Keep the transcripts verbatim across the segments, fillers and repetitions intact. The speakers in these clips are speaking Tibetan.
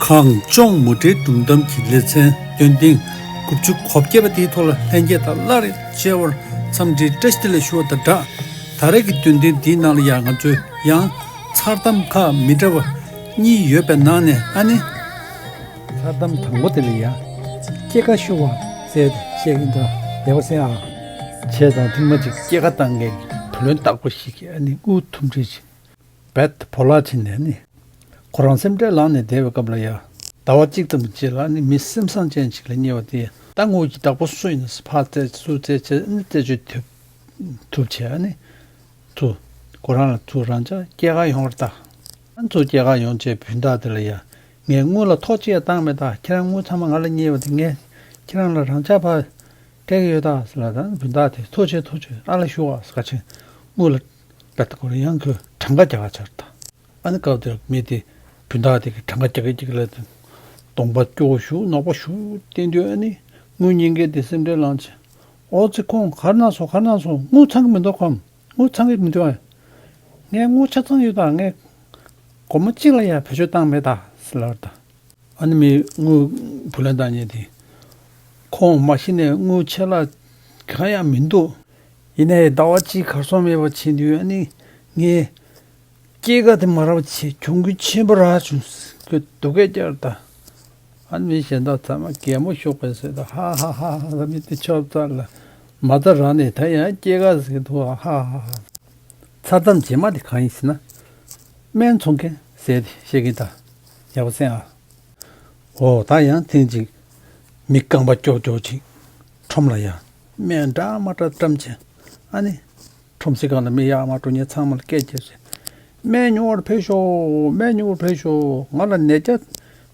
གངས་ལྗོངས་མུ་འབྲེལ་སྒྲུང་གཏམ་གྱི་ལེ་ཚན་འདོན་ཐེངས་དགུ་བཅུ་གོ་བརྒྱད་པ་དེའི་ཐོག་ལ་ལྷན་རྒྱས་དང་སླར་མཇལ་བར་འཚམས་འདྲིའི་བཀྲ་ཤིས་བདེ་ལེགས་ཞུ་བ་དང་སྦྲགས། ད་རེས་ཀྱི་འདོན་ཐེངས་འདིའི་ནང་ལ་ཡང་ང་ཚོས་ཡང་མཚར་གཏམ་ཁག་མི་འདྲ་བ་གཉིས་ཡོད་པའི་ནང་ནས་ཨ་ནི། མཚར་གཏམ་དང་པོ་དེ་ལ་ཡང་སྐྱེས་ཀ་ཤོར་བ་ཟེར་ཏེ་བཤད་ཀྱིན་འདུག་ཡག་པོ་གསན་ཨ། བྱས་ཙང་ཐེངས་མ་གཅིག་སྐྱེས་ཀ་བཏང་མཁན་གྱི་བུ་ལོན་བདག་པོ་ཞིག་གིས་ཨ་ནི་དངུལ་ཐུམ་སྒྲིལ་ཅིག་རྦད་དེ་བོར་བརླག་ཕྱིན་ནས་ནི། ཁོ་རང་སེམས་ཁྲལ་ལངས་ནས་བསྡད་པའི་སྐབས་ལ་ཡ། ཟླ་བ་གཅིག་ཙམ་རྗེས་ལ་ནི་མི་སེམས་བཟང་ཅན་ཞིག་ལ་བསྙད་པ་དེས་ད་དངུལ་གྱི་བདག་པོ་སུ་ཡིན་ན་ཕར་བཙལ་ཚུར་བཙལ་བྱས་ནི་རྩད་གཅོད་ཐུབ་ཐུབ་བྱས་ནི། ཚུར་ཁོ་རང་ལ་ཚུར་རང་འཇགས་སྐྱེས་སྐར་ཡོང་བར་གདའ། ཚུར་སྐྱེས་སྐར་ཡོང་བྱས་བུན་བདག་དེ་ལ་ཡ། ངས་དངུལ་ལ་ཐོག་གཅིག་ཡང་བཏང་མེད་ད། ཁྱེད་རང་དངུལ་ཚང་མ་ང་ལ་བསྙད་པ་དེ་ངས་ཁྱེད་རང་ལ་རང་འཇགས་ཕར་སྤྲད་ཀྱི་ཡོད་ད་ཟེར་ལ་ད་བུན་བདག་དེ་ཐུགས་རྗེ་ཆེ་ཐུགས་རྗེ་ཆེ་ཨ་ལ་ཞུ་བ་ཟེར་ག་ཕྱིན་དངུལ་ལ་རྦད་དེ་ཁོ་རང་ཡང་ཁོས་གྲངས་ཀ་རྒྱག་ག་ཆར་ད། ཨ་ནི་སྐབས་དེར་མི་དེ་བུན་བདག་དེ་གིས་གྲངས་ཀ་རྒྱག་གི་རྒྱག་གི་ལ་དེ་གདོང་པ་སྐྱོ་བོ་ཞུ་ནོག་པ་ཞུ་བསྟན་དུས་ཨ་ནི་དངུལ་ཉན་མཁན་དེ་སེམས་ཁྲལ་ལངས་བྱས། ཨོ་ཙི་ཁོང་ག་རེ་གནང་སོང་ག་རེ་གནང་སོང་དངུལ་ཚང་གི་མི་འདུག་གམ། དངུལ་ཚང་གི་མི་འདུག་ཨ། ངས་དངུལ་ཆ་ཚང་ཡོད་ད། ངས་སྒོར་མོ་གཅིག་ལ་ཡང་བེད་སྤྱོད་བཏང་མེད་ད་ཟེར་ལབ་ད། ཨ་ནི་མི་དངུལ་བུ་ལོན་བཏང་མཁན་དེ། ཁོང་མ་གཞི་ནས་དངུལ་ཆད་ལྷག་གང་ཡང་མི་འདུག་ཡིན་ནའི་ཟླ་བ་གཅིག་གར་སོང་མེད་པ་བྱེད་དུས་ཨ་ནི་ངས་སྐྱེས་སྐར་དེ་མ་རག་པ་བྱས་གྱོང་གུན་ཆེན་པོ་རག་བྱུང་ཟེར་ཁོས་སྡུག་སྐད་རྒྱག་ད། ཨ་ནི་མི་གཞན་དག་ཚང་མ་གད་མོ་ཤོར་བས་ཟེར་ད་ཧ་ཧ་ཧ་ཧ། མི་དེ་ཆོབ་ཚར་ལ་མ་རྩ་རག་ནས་ད་ཡང་སྐྱེས་སྐར་ཟེར་གི་འདུག་ཧ་ཧ་ཧ། མཚར་གཏམ་རྗེས་མ་དེ་གང་ཡིན་ཟེར་ན། སྨན་འཚོང་མཁན་ཟེར་ཏེ་བཤད་ཀྱིན་གདའ། ཡག་པོ་གསན་ཨ། འོ་ད་ཡང་ཐེངས་གཅིག་མི་རྐང་པ་ཀྱོག་ཀྱོག་ཅིག་ཁྲོམ་ལ་ཡ་སྨན་འདྲ་མ་འདྲ་བཀྲམ་བྱས་ཨ་ནི། ཁྲོམ་གཟིགས་ཁང་ལ་མི་ཡར་མར་འགྲོ་མཁན་ཚང་མ་ལ་སྐད་རྒྱབ་བྱས། སྨན་ཉོ་བར་ཕེབས་ཤོག་སྨན་ཉོ་བར་ཕེབས་ཤོག་ང་ལ་ནད་བརྒྱ་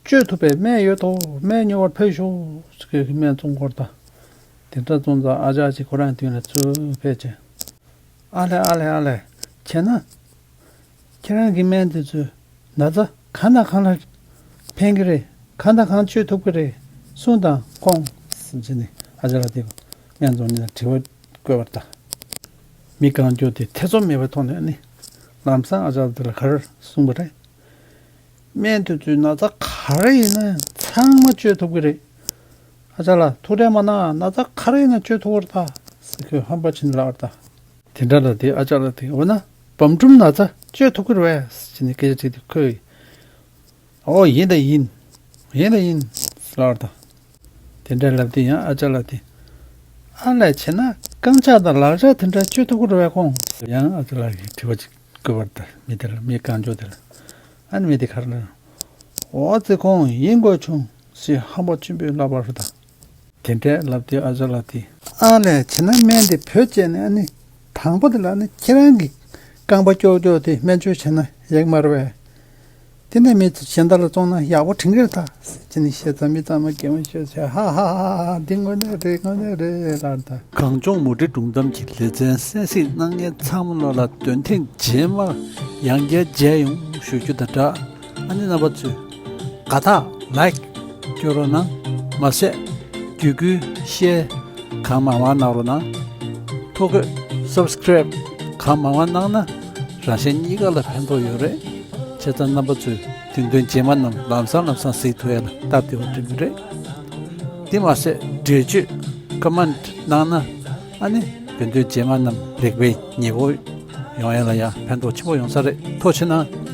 བཅོས་ཐུབ་པའི་སྨན་ཡོད་དོ། སྨན་ཉོ་བར་ཕེབས་ཤོག་ཟེར་སྨན་བཙོང་སྐོར་དང་། དེ་འདྲ་བཙོང་ཙང་ཨ་ཅག་ཅིག་ཁོ་རང་མདུན་ལ་ཚུར་ཕེབས་བྱས། ཨ་ལས་ཨ་ལས་ཨ་ལས། བྱས་ན། ཁྱེད་རང་གི་སྨན་དེ་ཚོས་ན་ཚ་གང་དང་གང་ལ་ཕན་གྱི་རེད། གང་དང་གང་བཅོས་ཐུབ་ཀྱི་རེད། གསུངས་དང་ཁོང་ཟེར་བྱས་ནས་ཨ་ཅག་ལགས་དེ་སྨན་བཙོང་མཁན་ལ་དྲི་བ་བཀོད་པར་གདའ། མི་རྐང་མགྱོགས་དེ་ཐེ་ཚོམ་མེད་པའི་ཐོག་ནས་ནི་ལམ་སང་ཨ་ཅག་ལགས་དེ་ལ་ག་རེ་གསུངས་པ་རེད། སྨན་དེ་ཚོས་ན་ཚ་ག་རེ་ཡིན་ན་ཚང་མ་བཅོས་ཐུབ་ཀྱི་རེད། ཨ་ཅག་ལགས་ཐུགས་ཁྲལ་མ་གནང་། ན་ཚ་ག་རེ་ཡིན་ན་བཅོས་ཐུབ་པར་གདའ་ཟེར་ཁོས་ཧམ་པ་བྱས་ནས་ལབ་པར་གདའ། དེ་འདྲ་ལ་དེ་ཨ་ཅག་ལགས་དེ་འོ་ན་བམ་ཀྲུམ་ན་ཚ་བཅོས་ཐུབ་ཀྱི་རེད་པས་ཟེར་ནས་སྐད་ཆ་དྲིས་དུས་ཁོས། ཨོ་ཡིན་ད་ཡིན། ཡིན་ད་ཡིན་ཟེར་ལབ་པར་གདའ། དེ་འདྲ་ལབ་དུས་ཡང་ཨ་ཅག་ལགས་དེ། ཨ་ལས་བྱས་ན་རྐང་ལྕགས་དང་ལག་ལྕགས་དེ་འདྲ་བཅོས་ཐུབ་ཀྱི་རེད་པས་ཁོང་ཟེར་ཡང་ཨ་ཅག་ལགས་ཀྱིས་དྲི་བ་ཅིག་བཀོད་པར་གདའ་མི་དེ་ལ་མི་རྐང་མགྱོགས་དེ་ལ། ཨ་ནི་མི་དེ་ག་རེ་ལབ། ཨོ་ཙི་ཁོང་ཡིན་དགོས་བྱུང་ཟེར་ཧམ་པ་ཆེན་པོས་ལབ་པར་གདའ། དེ་འདྲས་ལབ་དུས་ཨ་ཅག་ལགས་དེ། ཨ་ལས་བྱས་ན་སྨན་དེ་བོད་བཅད་ནས་ཨ་ནི། དང་པོ་དེ་ལ་ཨ་ནི་ཁྱེད་རང་གི་རྐང་པ་ཀྱོག་ཀྱོག་དེ་སྨན་བཅོས་བྱས་ན་ཡག་མ་རེད་པས། དེ་ནས་མི་གཞན་དག་ལ་བཙོང་ན་ཡག་པོ་དྲན་གྱི་རེད་ད་ཟེར་བྱས་ནས་བཤད་ཙང་མི་ཚང་མ་གད་མོ་ཤོར་བྱས་ཧ་ཧ་ཧ་ཧ་འདི་དངོས་གནས་རེད་དངོས་གནས་རེད་ལབ་ད། གངས་ལྗོངས་མུ་འབྲེལ་སྒྲུང་གཏམ་གྱི་ལེ་ཚན་གསན་གཟིགས་གནང་མཁན་ཚང་མ་ལོ་ལ་འདོན་ཐེངས་རྗེས་མར་ཡང་བསྐྱར་མཇལ་ཡོང་ཞུ་རྒྱུ་དང་སྦྲགས། ཨ་ནི་རྣམ་པ་ཚོས་དགའ་རྟགས་ལའིཀ་སྐྱོན་རོགས་གནང་། མ་ཟད་བརྒྱུད་སྐུལ་ཤེར་གང་མང་མང་གནང་རོགས་གནང་། ཐོ་འགོད་སབ་སི་ཀེ་རེབ་གང་མང་མང་གནང་ན་རང་གཞན་གཉིས་ཀ་ལ་ཕན་ཐོགས་ཡོད་རེད། བྱས་ཙང་རྣམ་པ་ཚོས་དོན་དོན་རྗེས་མ་རྣམས་ལམ་སང་ལམ་སང་གཟིགས་ཐུབ་ཡ་ལ་སྟབས་བདེ་བོ་བསྐྲུན་གྱི་རེད། དེ་མ་ཟད་འགྲེལ་བརྗོད་ཀོ་མེན་ཊི་གནང་ན་ཨ་ནི་དོན་དོན་རྗེས་མ་རྣམས་ལེགས་པའི་ཉེ་བོ་ཡོང་ཡ་ལ་ཡང་ཕན་ཐོགས་ཆེན་པོ་ཡོང་ས་རེད། ཐུགས་རྗེ་གནང་།